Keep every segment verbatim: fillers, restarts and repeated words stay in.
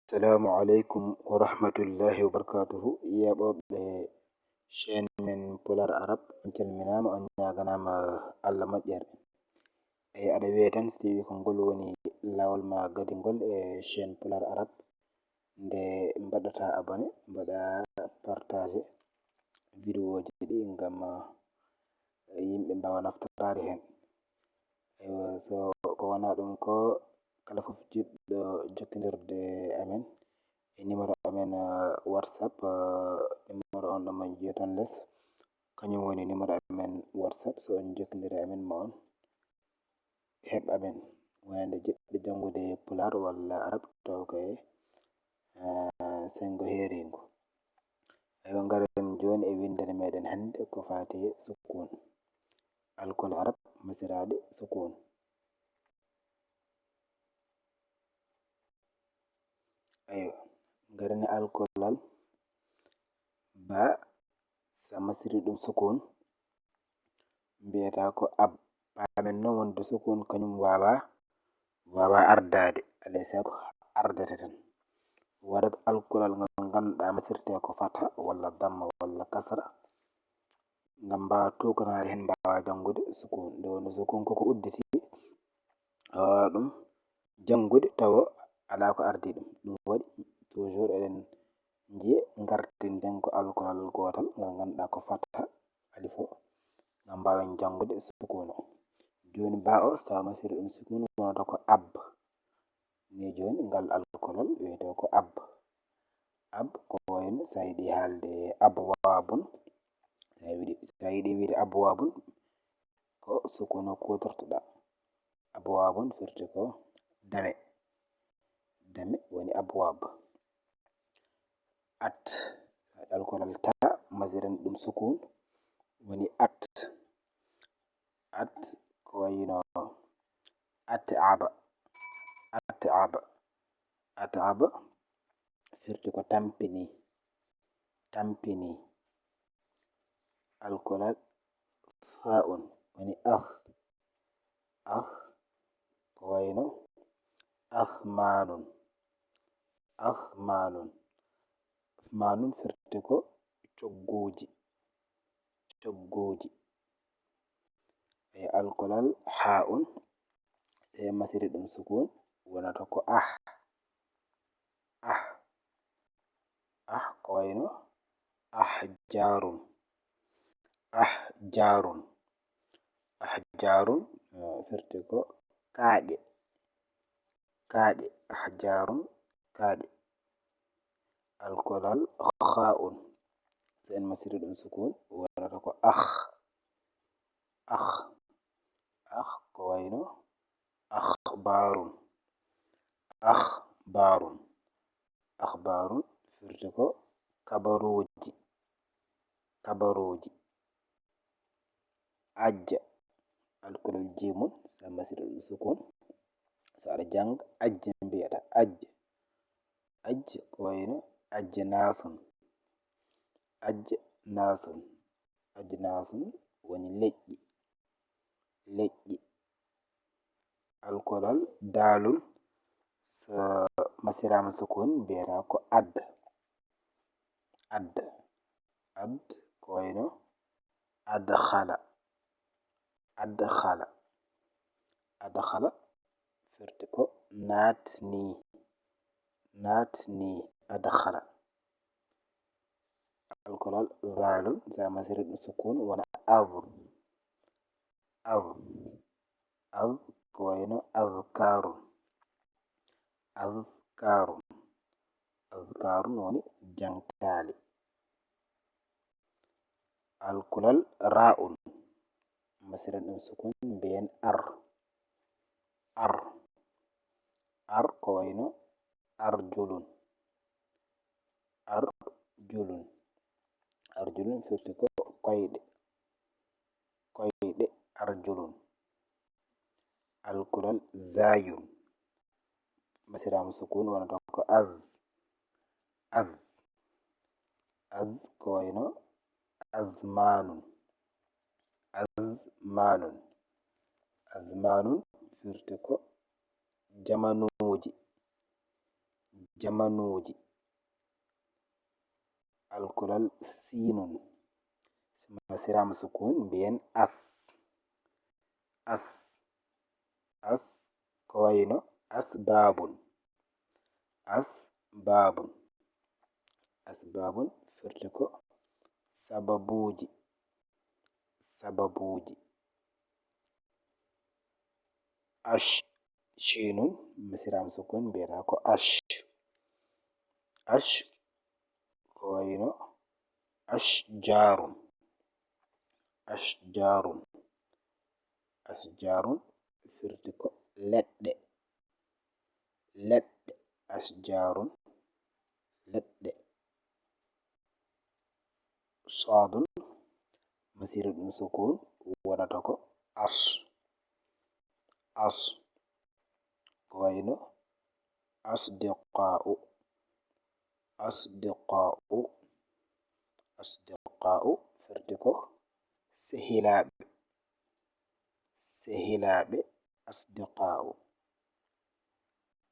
Assalamu aleykum wa rahmatullahi wa barakatuhu. Yeeɓooɓe chaîne men Pulaar Arab, on calminaama, on ñaaganaama Allah moƴƴere. Eyi, aɗa weetan, si tawii ko ngol woni laawol ma gadingol e chaîne Pulaar Arab, nde mbaɗataa abonné, mbaɗa partage vidéo ji ɗi ngam, eh, yimɓe mbaawa naftoraade heen. Eywa, so ko wonaa ɗum ko, kala fof jiɗɗo jokkondirde e amen e numéro amen, eh, WhatsApp, eh, numéro on ɗo mo njiyoton les, kañum woni numéro amen WhatsApp. So on jokkondiri e amen, ma on heɓ amen, wonande jiɗɗo janngude Pulaar walla Arab, taw ko e, eh, senngo heeriingo. Eywa, ngaren jooni e winndere meɗen hannde ko faati e sukuun. Alkol Arab masiraaɗe sukuun. Eywa, ngaren e alkolal ba, sa masiri ɗum sukuun, mbiyata ko ab. Paamen noon wonde sukuun kañum waawaa, waawaa ardaade, alaa e sago ardata tan. Waɗat alkolal ngal ngannduɗaa masirtee ko fatha walla damma walla kasra, ngam mbaawa tuuganaade heen, mbaawa janngude sukuun. Nde wonno sukuun koko udditi, a waawaa ɗum janngude tawa alaa ko ardii ɗum. Ɗum waɗi toujours eɗen njiya ngartinten ko alkolal gootal ngal ngannduɗaa ko fatha alif o, ngam mbaawen janngude sukuun o. Jooni ba o, so a masiri ɗum sukuun, wonata ko ab. Ni jooni ngal alkolal wiyetee ko ab. Ab ko wayno so a yiɗi haalde abwaabun, so a yiɗi, so a yiɗi wiyde abwaabun, ko sukuun o kuutortoɗaa. Abwaabun firti ko dame. Dame woni abwaab. At, alkolal ta, masiren ɗum sukuun, woni at. At ko wayno at'aba. At'aba. At'aba firti ko tampini. Tampini. Alkolal fa'un woni af. Af ko wayno ahmaanun. Ahmaanun. Ahmaanun firti ko cogguuji. Cogguuji. E alkolal ha'un, e masiri ɗum sukuun, wonata ko ah. Ah. Ah ko wayno ahjaarun. Ahjaarun. Ahjaarun, eh, firti ko kaaƴe. Kaaƴe. Ahjaarun, kaaƴe. Alkolal ha'un, so en masiri ɗum sukuun, wonata ko ah. Ah. Ah ko wayno akhbaarun. Akhbaarun. Akhbaarun firti ko kabaruuji. Kabaruuji. Ajja. Alkolal jiimun, so a masiri ɗum sukuun, so aɗa jannga ajja mbiyata ajja. Ajja ko wayno ajjanaasun. Ajjanaasun. Ajjanaasun woni leƴƴi. Leƴƴi. Alkolal daalun, so masiraama sukuun, mbiyata ko ad. Ad. Ad ko wayno adkhala. Adkhala. Adkhala firti ko naatni. Naatni. Adkhala. Alkolal zaalun, so a masiri ɗum sukuun, wona av. Av. Av ko wayno azkaarun. Azkaarun. Azkaarun woni jaŋtaali. Alkolal ra'un, masiren ɗum sukuun, mbiyen ar. Ar. Ar ko wayno arjulun. Arjulun. Arjulun firti ko koyɗe. Koyɗe, arjulun. Alkolal zayun, masiraama sukuun, wonata ko az. Az. Az ko wayno azmaanun. Azmaanun. Azmaanun firti ko jamanuuji. jamanuuji. Alkulal siinun, si masiraama sukun, mbiyen as. As, as, ko wayno asbaabun. Asbaabun. Asbaabun firti ko sababuuji. Sababuuji. Ash, shiinun, masiraama sukun, mbiyata ko ash. Ash, ko wayno ashjaarun. Ashjaarun. Ashjaarun firti ko leɗɗe. Leɗɗe. Ashjaarun, leɗɗe. Saadun, masiri ɗum sukun, wonata ko as. As. Ko wayno asdiqaa'u. Asdiqaa'u. Asdiqaa'u firti ko sehilaaɓe. Sehilaaɓe, asdiqaa'u.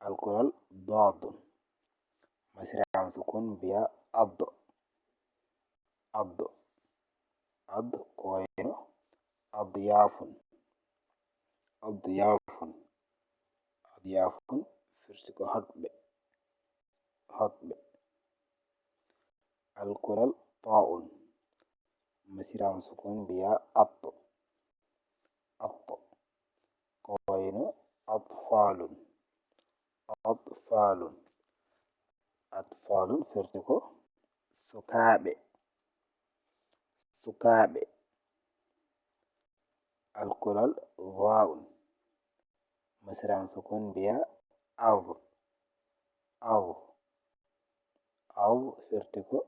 Alkulal daadun, masiraama sukun, mbiya ad. Ad. Ad ko wayno adyaafun. Adyaafun. Adyaafun firti ko hoɗɓe. Hoɗɓe. Alkulal taa'un, masiraama sukun, mbiya at. At. Ko wayno atfaalun. Atfaalun. Atfaalun firti ko sukaaɓe. Sukaaɓe. Alkulal daa'un, masiraama sukun, mbiya ad. Ad. Ad firti ko,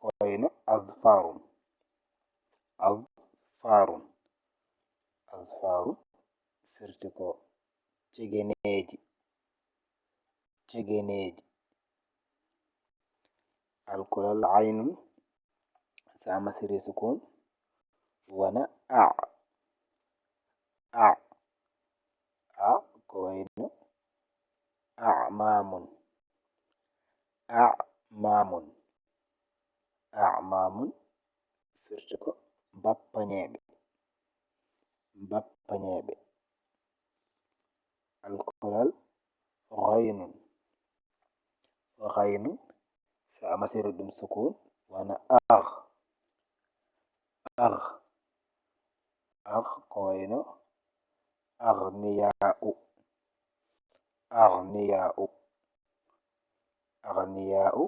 ko wayno azfaarun. Azfaarun. Azfaarun firti ko cegeneeji. Cegeneeji. Alkulal aynun, si a masiri sukun, wona a. A. A ko wayno a'maamun. A'maamun. A'maamun firti ko bappaneeɓe. Bappaneeɓe. Alkulal ghaynun. Ghaynun, si a masiri ɗum sukun, wona agh. Agh. Agh ko wayno aghniyaa'u. Aghniyaa'u. Aghniyaa'u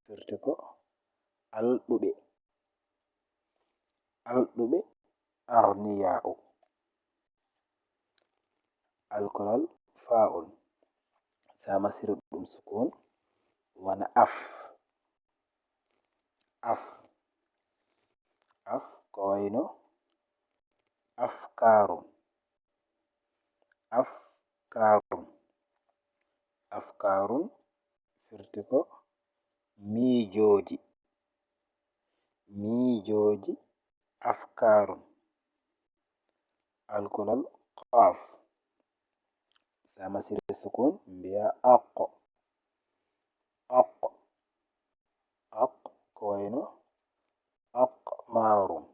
firti ko alɗuɓe. Alɗuɓe, aghniyaa'u. Alkulal faa'un, si a masiri ɗum sukun, wona af. Af. Af ko wayno afkaarun. Afkaarun. Afkaarun firti ko miijooji. Miijooji, afkaarun. Alkulal qaaf, si a masiri sukun, mbiya aq. Aq. Aq ko wayno aqmaarun.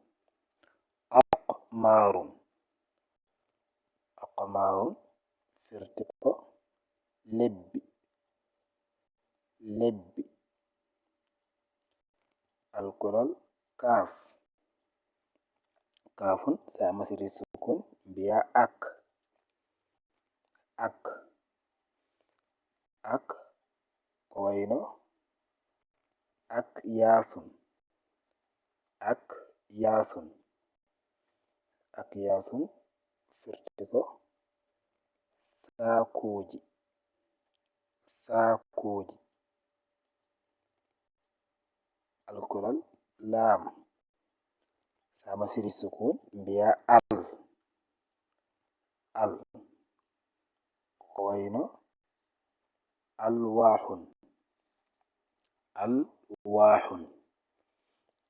Aqmaarun. Aqmaarun firti ko lebbi. Lebbi. Alkulal kaaf. Kaafun, si a masiri sukun, mbiya ak. Ak. Ak ko wayno akyaasun. Akyaasun. Akyaasun firti ko saakuuji. Saakuuji. Alkulal laam, si a masiri sukun, mbiya al. Al. Ko wayno alwaahun. Alwaahun.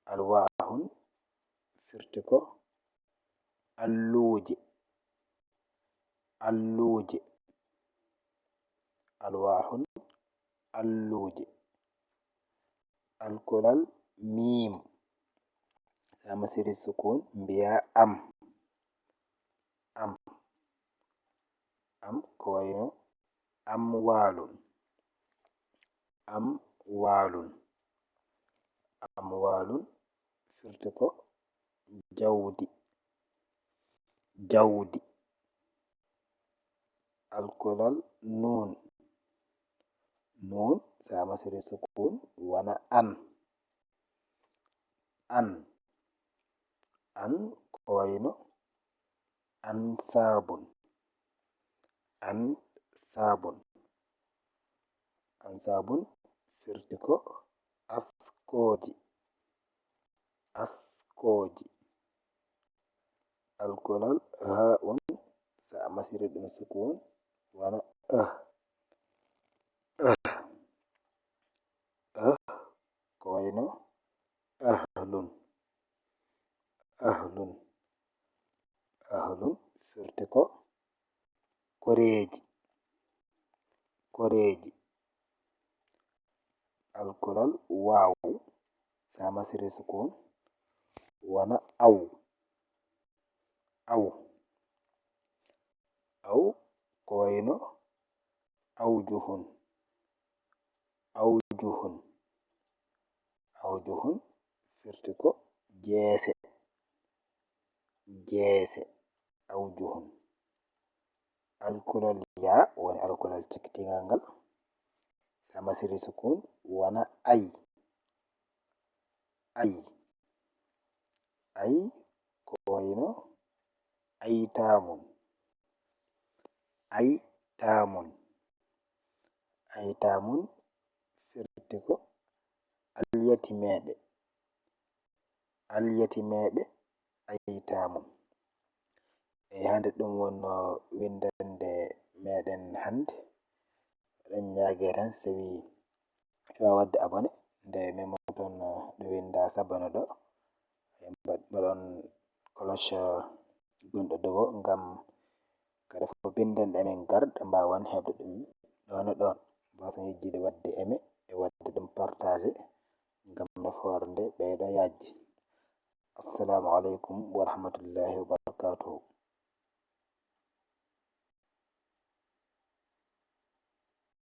Alwaahun firti ko alluuje. Alluuje. Alwaahun Alluuje. Alkolal miim, so a masiri sukun, mbiyaa am. Am. Am ko wayno amwaalun. Amwaalun. Amwaalun firti ko jawdi. Jawdi. Alkolal nuun. Nuun, so a masiri sukun, wona an. An. An ko wayno ansaabun. Ansaabun. Ansaabun firti ko askooji. Askooji. Alkolal haa'un, so a masiri ɗum sukun, wona ah. Ah. Ah. Ko wayno ahlun. Ahlun. Ahlun firti ko koreeji. Koreeji. Alkolal waaw, so a masiri sukun, wona aw. Aw. Aw ko wayno awjuhun. Awjuhun. Awjuhun firti ko jeese. Jeese. Awjuhun. Alkolal yaa woni alkolal cikkitingal ngal. So a masiri sukun, wona ay. Ay. Ay ko wayno aytaamun. Aytaamun. Aytaamun firti ko alyatimeeɓe. Alyatimeeɓe aytaamun. Eyi, hannde ɗum wonno winndannde meɗen hannde. Eɗen ñaagee tan, so wii cuwa waɗde abonné, nde memo toon ɗo winnda s'abonner ɗo. Mbaɗ-, mbaɗon cloche gonɗo dowo ngam kala fof binndanɗe amen garɗe mbaawan heɓde ɗum ɗoon e ɗoon. Mbaawa so yejjide waɗde aimé e waɗde ɗum partagé ngam nafoore nde ɓeydo yaajde. Assalaamu aleykum wa rahmatullaahi wa barakaatuhu.